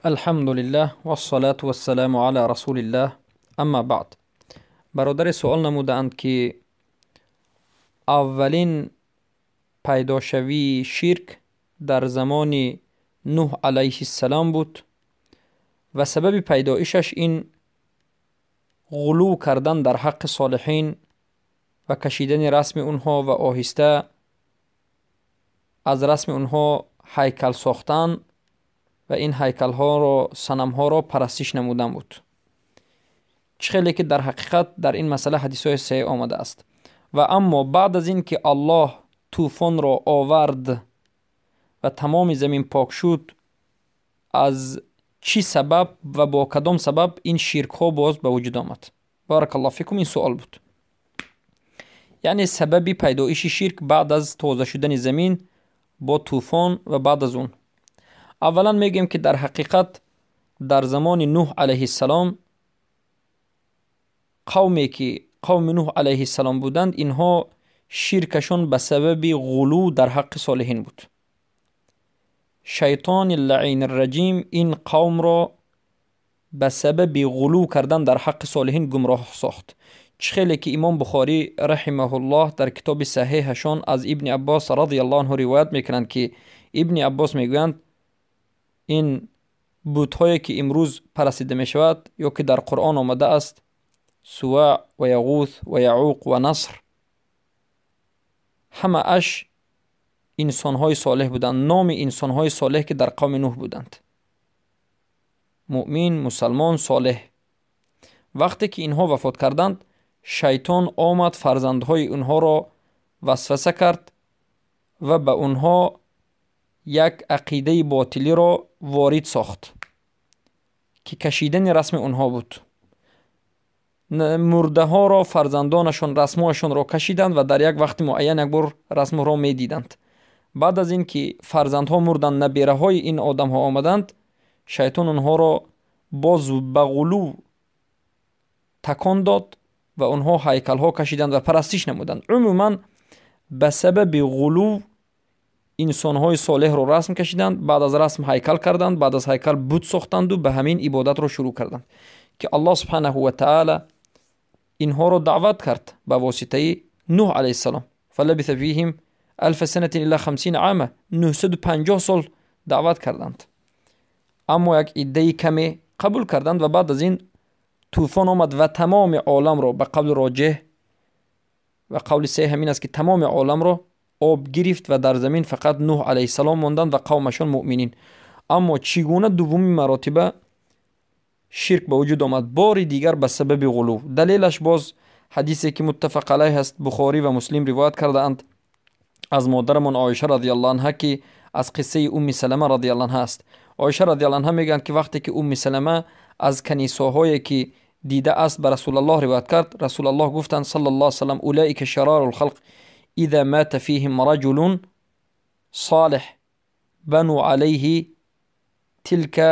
Алҳамдулиллаҳ вассалату вассаламу ала расулиллаҳ, амма баъд. Бародаре суол намудаанд, ки аввалин пайдошавии ширк дар замони Нуҳ алайҳиссалом буд ва сабаби пайдоишаш ин ғулув кардан дар ҳаққи солиҳин ва кашидани расми онҳо ва оҳиста аз расми онҳо ҳайкал сохтан ва ин ҳайкалҳоро, санамҳоро парастиш намудан буд. Чӣ хеле ки дар ҳақиқат дар ин масъала ҳадисҳои саҳеҳ омадааст. Ва аммо баъд аз ин ки Аллоҳ тӯфонро овард ва тамоми замин пок шуд, аз чӣ сабаб ва бо кадом сабаб ин ширкҳо боз ба вуҷуд омад? Баракаллоҳу фикум, ин суол буд. Яъне сабаби пайдоиши ширк баъд аз тоза шудани замин бо тӯфон ва баъд аз он. Аввалан мегӯем, ки дар ҳақиқат дар замони Нуҳ алайҳиссалом қавме ки қавми Нуҳ алайҳиссалом буданд, инҳо ширкашон ба сабаби ғулув дар ҳаққи солиҳин буд. Шайтони лаъини раҷим ин қавмро ба сабаби ғулув кардан дар ҳаққи солиҳин гумроҳ сохт. Чӣ хеле ки имом Бухорӣ раҳимаҳуллоҳ дар китоби саҳеҳашон аз Ибни Аббос радиаллоҳу анҳу ривоят мекунанд, ки Ибни Аббос мегӯянд, ин бутҳое ки имрӯз парастида мешавад ё ки дар Қуръон омадааст, Сува ва Яғус ва Яъуқ ва Наср, ҳамааш инсонҳои солеҳ буданд, номи инсонҳои солеҳ ки дар қавми Нуҳ буданд, муъмин, мусалмон, солеҳ. Вақте ки инҳо вафот карданд, шайтон омад, фарзандҳои онҳоро васваса кард ва ба онҳо як ақидаи ботилиро ворид сохт, ки кашидани расми онҳо буд. Мурдаҳоро фарзандонашон расмҳояшонро кашиданд ва дар як вақти муайян як бор расмҳоро медиданд. Баъд аз ин ки фарзандҳо мурданд, набераҳои ин одамҳо омаданд, шайтон онҳоро боз ба ғулув такон дод ва онҳо ҳайкалҳо кашиданд ва парастиш намуданд. Умуман ба сабаби ғулув инсонҳои солеҳро расм кашиданд, баъд аз расм ҳайкал карданд, баъд аз ҳайкал бут сохтанду ба ҳамин ибодатро шурӯъ карданд, ки Аллоҳ субҳанаҳу ва таала инҳоро даъват кард ба воситаи Нуҳ алайҳиссалом. Фалабиса фиҳим алфа санатин илла хамсина ама, 950 сол даъват карданд, аммо як иддаи каме қабул карданд ва баъд аз ин тӯфон омад ва тамоми оламро, ба қавли роҷеҳ ва қавли саҳеҳ ҳамин аст, ки тамоми оламро об гирифт ва дар замин фақат Нуҳ алайҳиссалом монданд ва қавмашон муъминин. Аммо чӣ гуна дуввуми маротиба ширк ба вуҷуд омад? Бори дигар ба сабаби ғулув. Далелаш боз ҳадисе ки муттафақ алайҳ аст, Бухорӣ ва Муслим ривоят кардаанд аз модарамон Оиша радиаллоҳу анҳа, ки аз қиссаи Умми Салама радиаллоҳу анҳа аст. Оиша радиаллоҳу анҳа мегӯянд, ки вақте ки Умми Салама аз канисоҳое ки дидааст ба Расулаллоҳ ривоят кард, Расулаллоҳ гуфтанд саллаллоҳу алайҳи васаллам: улаика шарарул халқ иза мата фиҳим раҷулун солиҳ бану алайҳи тилка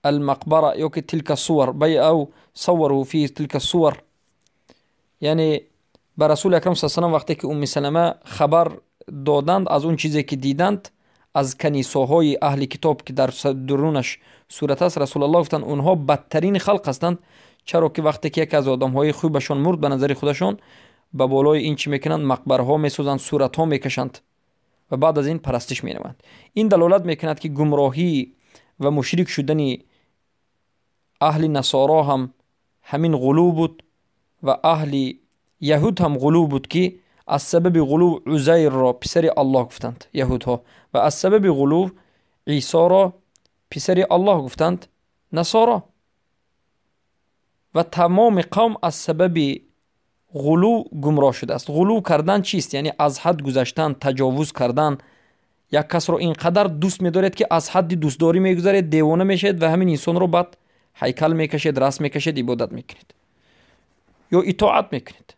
алмақбара ё ки тилка суар ав саввару фи тилка суар. Яъне ба Расули акрам са салам вақте ки Умми Салама хабар доданд аз он чизе ки диданд аз канисоҳои аҳли китоб, ки дар дурунаш сурат аст, Расулаллоҳ гуфтанд, онҳо бадтарини халқ ҳастанд, чаро ки вақте ки яке аз одамҳои хубашон мурд, ба назари худашон ба болои ин чӣ мекунанд? Мақбараҳо месозанд, суратҳо мекашанд ва баъд аз ин парастиш менамоянд. Ин далолат мекунад, ки гумроҳӣ ва мушрик шудани аҳли насоро ҳам ҳамин ғулув буд ва аҳли яҳуд ҳам ғулув буд, ки аз сабаби ғулув Узайрро писари Аллоҳ гуфтанд яҳудҳо ва аз сабаби ғулув Исоро писари Аллоҳ гуфтанд насоро, ва тамоми қавм аз сабаби ғулув гумроҳ шудааст. Ғулув кардан чист? Яъне аз ҳад гузаштан, таҷовуз кардан. Як касро ин қадар дӯст медоред, ки аз ҳадди дӯстдорӣ мегузаред, девона мешавед ва ҳамин инсонро баъд ҳайкал мекашед, расм мекашед, ибодат мекунед ё итоат мекунед.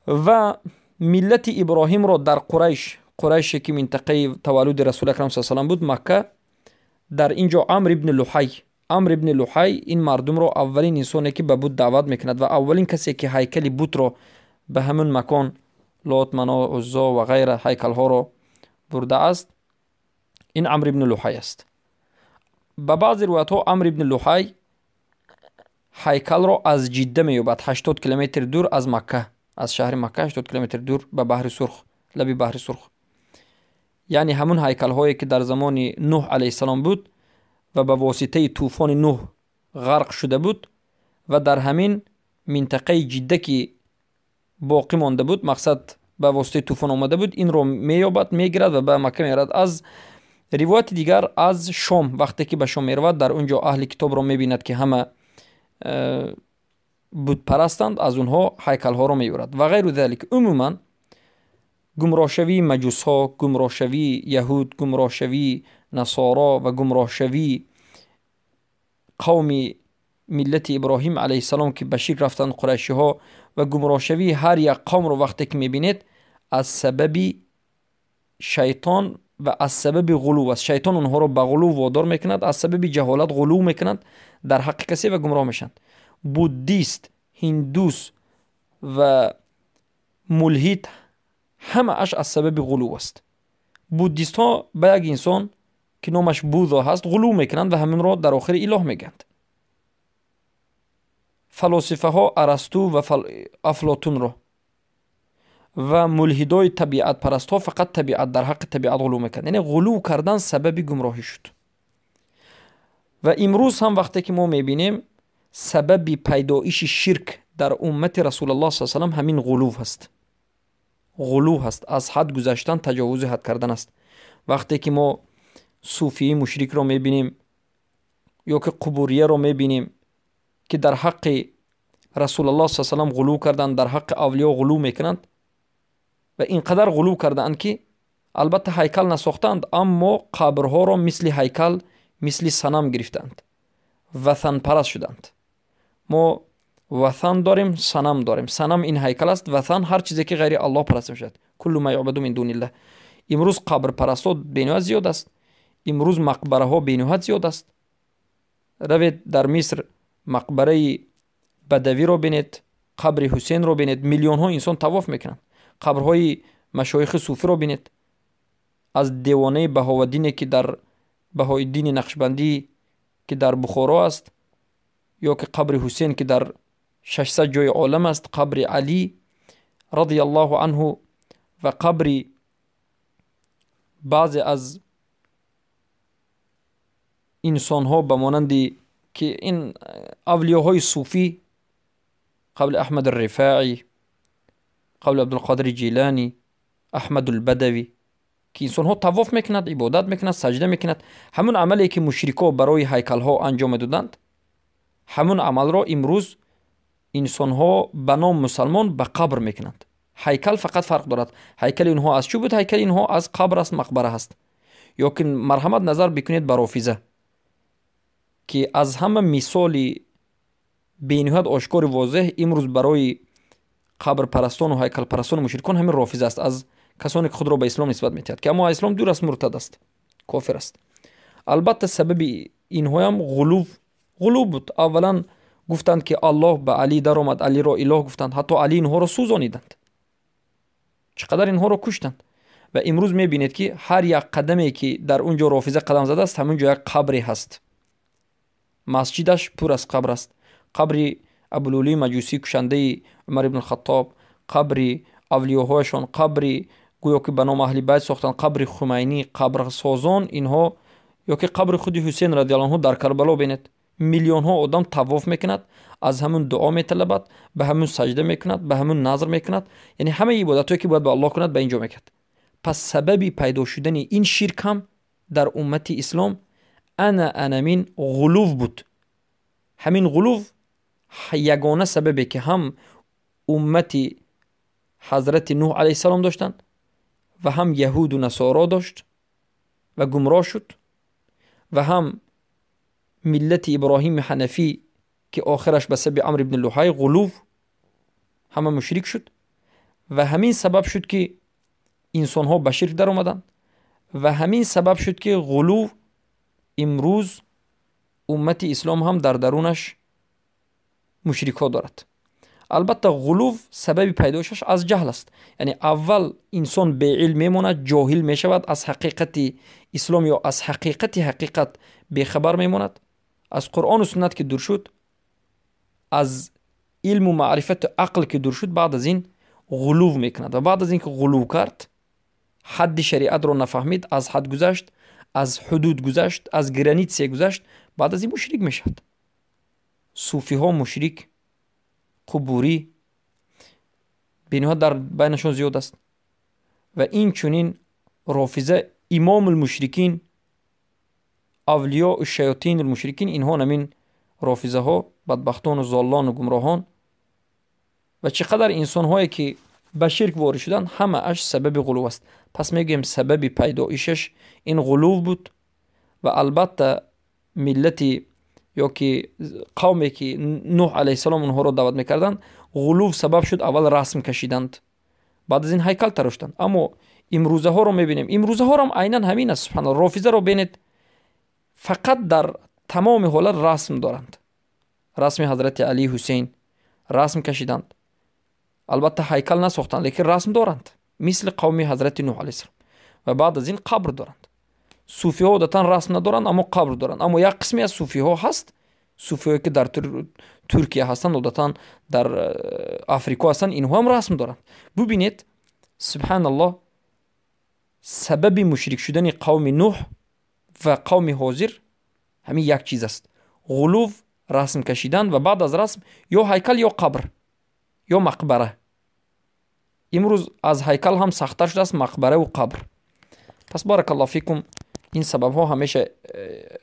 Ва миллати Иброҳимро дар Қурайш, Қурайше ки минтақаи таваллуди Расули акрам са салам буд, Макка, дар ин ҷо Амр ибни Луҳай, Амр ибни Луҳай ин мардумро аввалин инсоне ки ба бут даъват мекунад ва аввалин касе ки ҳайкали бутро ба ҳамин макон, Лот, Мано, Уззо ва ғайра ҳайкалҳоро бурдааст, ин Амр ибни Луҳай аст. Ба баъзе ривоятҳо Амр ибни Луҳай ҳайкалро аз Ҷидда меёбад, 80 километр дур аз Макка, аз шаҳри Макка 80 километр дур ба баҳри Сурх, лаби баҳри Сурх. Яъне ҳамун ҳайкалҳое ки дар замони Нуҳ алайҳиссалом буд ва ба воситаи тӯфони Нуҳ ғарқ шуда буд ва дар ҳамин минтақаи Ҷидда ки боқӣ монда буд, мақсад ба воситаи тӯфон омада буд, инро меёбад, мегирад ва ба Макка меорад. Аз ривояти дигар аз Шом, вақте ки ба Шом меравад, дар он ҷо аҳли китобро мебинад ки ҳама бутпарастанд, аз онҳо ҳайкалҳоро меёрад ва ғайру залик. Умуман гумроҳшавии маҷусҳо, гумроҳшавии яҳуд, гумроҳшавии насоро ва гумроҳшавии қавми миллати Иброҳим алайҳиссалом ки ба ширк рафтанд қурайшиҳо ва гумроҳшавии ҳар як қавмро вақте ки мебинед, аз сабаби шайтон ва аз сабаби ғулув аст. Шайтон онҳоро ба ғулув водор мекунад, аз сабаби ҷаҳолат ғулув мекунанд дар ҳаққи касе ва гумроҳ мешаванд. Буддист, ҳиндус ва мулҳид ҳамааш аз сабаби ғулув аст. Буддистҳо ба як инсон ки номаш Будо ҳаст ғулув мекунанд ва ҳаминро дар охири илоҳ мегӯянд. Фалосифаҳо Арасту ва Афлотунро ва мулҳидои табиатпарастҳо фақат табиат дар ҳаққи табиат ғулув мекунанд. Яъне ғулув кардан сабаби гумроҳӣ шуд. Ва имрӯз ҳам вақте ки мо мебинем, сабаби пайдоиши ширк дар уммати Расулаллоҳ саллаллоҳу алайҳи васаллам ҳамин ғулув ҳаст. Ғулув ҳаст, аз ҳад гузаштан, таҷовузи ҳад кардан аст. Вақте ки мо суфии мушрикро мебинем ё ки қубурияро мебинем ки дар ҳаққи Расулаллоҳ саллаллоҳу алайҳи васаллам ғулув карданд, дар ҳаққи авлиё ғулув мекунанд ва ин қадар ғулув кардаанд ки албатта ҳайкал насохтаанд, аммо қабрҳоро мисли ҳайкал, мисли санам гирифтаанд, ватанпараст шуданд. Мо ватан дорем, санам дорем. Санам ин ҳайкал аст, ватан ҳар чизе ки ғайри Аллоҳ параста мешавад. Куллу ма юъбаду мин дуниллаҳ. Имрӯз қабрпарастҳо бениҳоят зиёд аст. Имрӯз мақбараҳо бениҳоят зиёд аст. Равед дар Миср мақбараи Бадавиро бинед, қабри Ҳусейнро бинед, миллионҳо инсон тавоф мекунанд. Қабрҳои машоихи суфиро бинед. Аз девонаи Баҳоваддине ки дар Баҳоиддини Нақшбандӣ ки дар Бухоро аст, ё ки қабри Ҳусейн ки дар 600 ҷои олам аст, қабри Алӣ радиаллоҳу анҳу ва қабри баъзе аз инсонҳо ба монанди ки ин авлиёҳои суфӣ, қабли Аҳмад Рифаӣ, қабли Абдулқодири Ҷиланӣ, Аҳмадулбадавӣ, ки инсонҳо тавоф мекунанд, ибодат мекунанд, саҷда мекунанд. Ҳамун амале ки мушрикҳо барои ҳайкалҳо анҷом медоданд, ҳамун амалро имрӯз инсонҳо ба ном мусалмон ба қабр мекунанд. Ҳайкал фақат фарқ дорад. Ҳайкали инҳо аз чӣ буд? Ҳайкали инҳо аз қабр аст, мақбара ҳаст. Ё ки марҳамат назар бикунед ба Рофиза, ки аз ҳама мисоли бениҳоят ошкори возеҳ имрӯз барои қабрпарастону ҳайкалпарастону мушрикон ҳамин Рофиза аст, аз касоне ки худро ба ислом нисбат метиҳад, ки аммо аз ислом дур аст, муртад аст, кофир аст. Албатта сабаби инҳоям ғулув буд. Аввалан гуфтанд ки Аллоҳ ба Алӣ даромад, Алиро илоҳ гуфтанд, ҳатто Алӣ инҳоро сӯзониданд, чӣ қадар инҳоро куштанд. Ва имрӯз мебинед ки ҳар як қадаме ки дар он ҷо Рофиза қадам задааст, ҳамон ҷо як қабре ҳаст. Масҷидаш пур аз қабр аст. Қабри Абулулии Маҷусӣ, кушандаи Умар ибн Хаттоб, қабри авлиёҳояшон, қабри гӯё ки ба номи аҳли байт сохтанд, қабри Хумайнӣ, қабрсозон инҳо, ё ки қабри худи Ҳусейн радиаллоҳу анҳу дар Карбало бинед. Миллионҳо одам тавоф мекунад, аз ҳамун дуо металабад, ба ҳамун саҷда мекунад, ба ҳамун назр мекунад. Яъне ҳамаи ибодатҳое ки бояд ба Аллоҳ кунад, ба ин ҷо мекунад. Пас сабаби пайдо шудани ин ширк ҳам дар уммати ислом ана анамин ғулув буд. Ҳамин ғулув ягона сабабе ки ҳам уммати ҳазрати Нуҳ алайҳиссалом доштанд ва ҳам яҳуду насоро дошт ва гумроҳ шуд, ва ҳам миллати Иброҳими ҳанафӣ ки охираш ба сабаби Амр ибни Луҳай ғулув ҳама мушрик шуд ва ҳамин сабаб шуд ки инсонҳо ба ширк даромаданд ва ҳамин сабаб шуд ки ғулув имрӯз уммати ислом ҳам дар дарунаш мушрикҳо дорад. Албатта ғулув сабаби пайдоишаш аз ҷаҳл аст. Яъне аввал инсон беилм мемонад, ҷоҳил мешавад, аз ҳақиқати ислом ё аз ҳақиқати ҳақиқат бехабар мемонад, аз Қуръону суннат ки дур шуд, аз илму маърифату ақл ки дур шуд, баъд аз ин ғулув мекунад ва баъд аз ин ки ғулув кард, ҳадди шариатро нафаҳмид, аз ҳад гузашт, аз ҳудуд гузашт, аз граница гузашт, баъд аз ин мушрик мешавад. Суфиҳо мушрик, қубурӣ бениҳоят дар байнашон зиёд аст ва инчунин рофиза, имомулмушрикин, авлиёу шаётинулмушрикин, инҳо намин рофизаҳо, бадбахтону золлону гумроҳон ва чӣ қадар инсонҳое ки ба ширк ворид шуданд, ҳамааш сабаби ғулув аст. Пас мегӯем, сабаби пайдоишаш ин ғулув буд ва албатта миллати ё ки қавме ки Нӯҳ алайҳиссалом онҳоро даъват мекарданд, ғулув сабаб шуд, аввал расм кашиданд, баъд аз ин ҳайкал тароштанд. Аммо имрӯзаҳоро мебинем, имрӯзаҳорам айнан ҳамин аст. Субҳаналлоҳ, рофизаро бинед, фақат дар тамоми ҳолат расм доранд, расми ҳазрати Али, Ҳусейн расм кашиданд. Албатта ҳайкал насохтанд, лекин расм доранд, мисли қавми ҳазрати Нӯҳ алайҳиссалом. Ва баъд аз ин қабр доранд. Суфиҳо одатан расм надоранд, аммо қабр доранд. Аммо як қисме аз суфиҳо ҳаст, суфиҳое ки дар Туркия ҳастанд, одатан дар Африко ҳастанд, инҳо ҳам расм доранд. Бубинед, субҳаналлоҳ, сабаби мушрик шудани қавми Нӯҳ ва қавми ҳозир ҳамин як чиз аст: ғулув, расм кашидан ва баъд аз расм ё ҳайкал, ё қабр, ё мақбара. Имрӯз аз ҳайкал ҳам сахттар шудааст мақбараву қабр. Пас, баракаллоҳу фикум, ин сабабҳо ҳамеша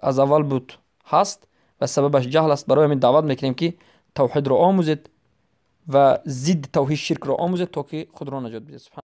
аз аввал буд, ҳаст ва сабабаш ҷаҳл аст. Барои ҳамин даъват мекунем, ки тавҳидро омӯзед ва зидди тавҳид ширкро омӯзед, то ки худро наҷот бидиҳед.